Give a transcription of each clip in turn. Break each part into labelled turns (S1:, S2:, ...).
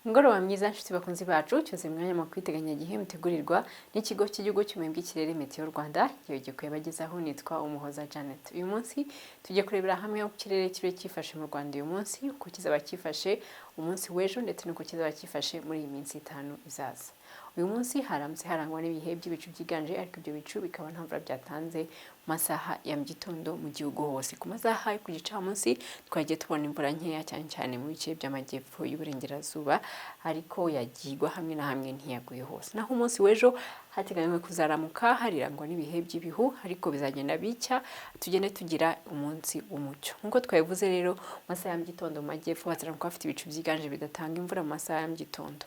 S1: Umugoroba mwiza, nshuti bakunzi bacu. Cyuze mwanya mu kwiteganyagihe mutegurirwa n'ikigo cy'igihugu cy'ubumenyi bw'ikirere, Meteo Rwanda. Igihe kuyabagezaho nitwa Umuhoza Janet. Uyu munsi tugiye kurebera hamwe uko ikirere kibe cyifashe mu Rwanda uyu munsi, uko kizaba cyifashe umunsi w'ejo, ndetse n'uko kizaba cyifashe muri iyi minsi 5 izaza. Uyu munsi haramutse harangwa n'ibihe by'ibicu byiganje, ariko ibyo bicu bikaba nta mvura byatanze mu masaha ya mu gitondo mu gihugu hose. Ku masaha yo ku gicamunsi twagiye tubona imvura nkeya, cyane cyane mu bice by'amajyepfo y'uburengerazuba, ariko yagiye igwa hamwe na hamwe, ntiyaguye hose. Naho umunsi w'ejo hateganyijwe kuzaramuka harirangwa n'ibihe by'ibihu, ariko bizagenda bicya tugende tugira umunsi w'umucyo. Nk'uko twabivuze rero, mu masaha ya mu gitondo mu majyepfo bazaramuka bafite ibicu byiganje bidatanga imvura mu masaha ya mu gitondo.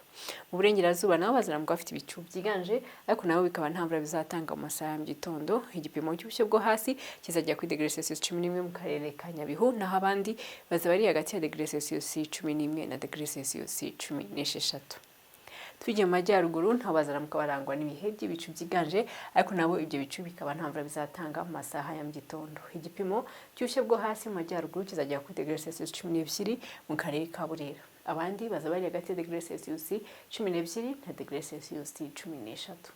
S1: Mu burengerazuba nabo bazaramuka bafite ibicu byiganje, ariko nabo bikaba nta mvura bizatanga mu masaha ya mu gitondo. Igipimo cy'ubushyuhe bwo hasi kizajya kuri degere Celsius 11 mu karere ka Nyabihu, naho abandi bazaba ari hagati ya degere Celsius 11 na degere Celsius 16. Tugiye mu majyaruguru, ntaho bazaramuka barangwa n'ibihe by'ibicu byiganje, ariko nabo ibyo bicu bikaba nta mvura bizatanga mu masaha ya mu gitondo. Igipimo cy'ubushyuhe bwo hasi mu majyaruguru kizajya kuri degere Celsius 12 mu karere ka Burera. Abandi bazaba bari hagati ya degere Celsius 12 na degere Celsius 13.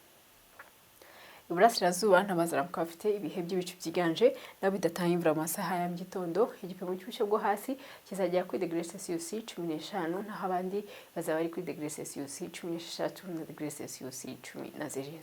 S1: Iburasirazuba ntabazaramuka bafite ibihe by'ibicu byiganje nabo bidatanga imvura mu masaha ya mu gitondo. Igipimo cy'ubushyuhe bwo hasi kizagera kuri degere Celsius 15, naho abandi bazaba bari kuri degere Celsius 16 na degere Celsius 17.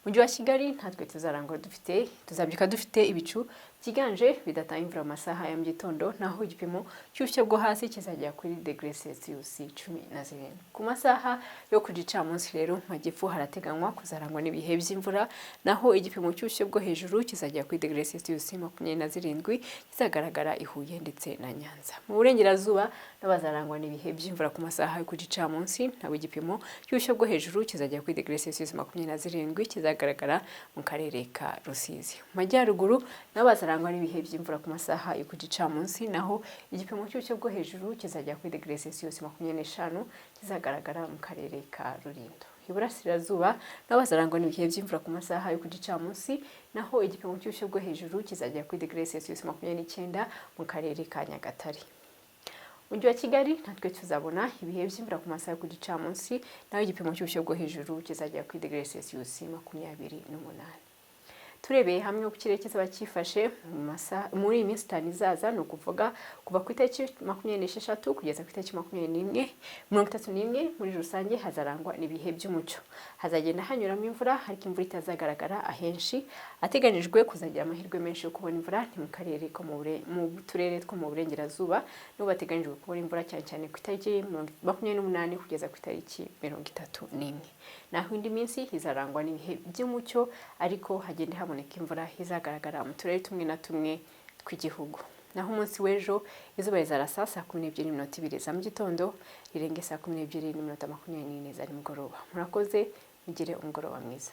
S1: Mujyi wa Kigali natwe tuzarangwa dufite, tuzabyuka dufite ibicu byiganje bidatanga imvura mu masaha ya mu gitondo, naho igipimo cy'ubushyuhe bwo hasi kizagera kuri degere Celsius 17. Ku masaha yo ku gicamunsi rero, mu majyepfo harateganywa kuzarangwa n'ibihe by'imvura, naho igipimo cy'ubushyuhe bwo hejuru kizagera kuri degere Celsius 27, kizagaragara i Huye ndetse na Nyanza. Mu burengerazuba nabo bazarangwa n'ibihe by'imvura ku masaha yo ku gicamunsi, naho igipimo cy'ubushyuhe bwo hejuru kizagera kuri degere Celsius 27, kizagaragara mu karere ka Rusizi. Mu majyaruguru nabo bazarangwa n'ibihe by'imvura ku masaha yo ku gicamunsi, naho igipimo cy'ubushyuhe bwo hejuru kizagera kuri degere Celsius 25, kizagaragara mu karere ka Rulindo. Iburasirazuba nabo bazarangwa n'ibihe by'imvura ku masaha yo ku gicamunsi, naho igipimo cy'ubushyuhe bwo hejuru kizagera kuri degere Celsius 29 mu karere ka Nyagatare. Umujyi wa Kigali natwe tuzabona ibihe by'imvura ku masaha yo ku gicamunsi, naho igipimo cy'ubushyuhe bwo hejuru kizagera kuri degere Celsius 28. Turebeye hamwe uko ikirere kizaba cyifashe mu masaha muri iyi minsi 5 izaza, ni ukuvuga kuva ku itariki 26 kugeza ku itariki 21, 31 muri rusange, hazarangwa n'ibihe by'umucyo. Hazagenda hanyuramo imvura, ariko imvura itazagaragara ahenshi. Ateganijwe kuzagira amahirwe menshi yo kubona imvura ni mu karere ko mu turere two mu burengerazuba, niho bateganyijwe kubona imvura cyane cyane ku itariki 28 kugeza ku itariki 31. Naho indi minsi izarangwa n'ibihe by'umucyo, ariko hagenda haboneka imvura izagaragara mu turere tumwe na tumwe tw'igihugu. Naho umunsi w'ejo izuba rizarasa saa 12:02 za mu gitondo, rirenge saa 12:44 za nimugoroba. Murakoze, mugire umugoroba mwiza.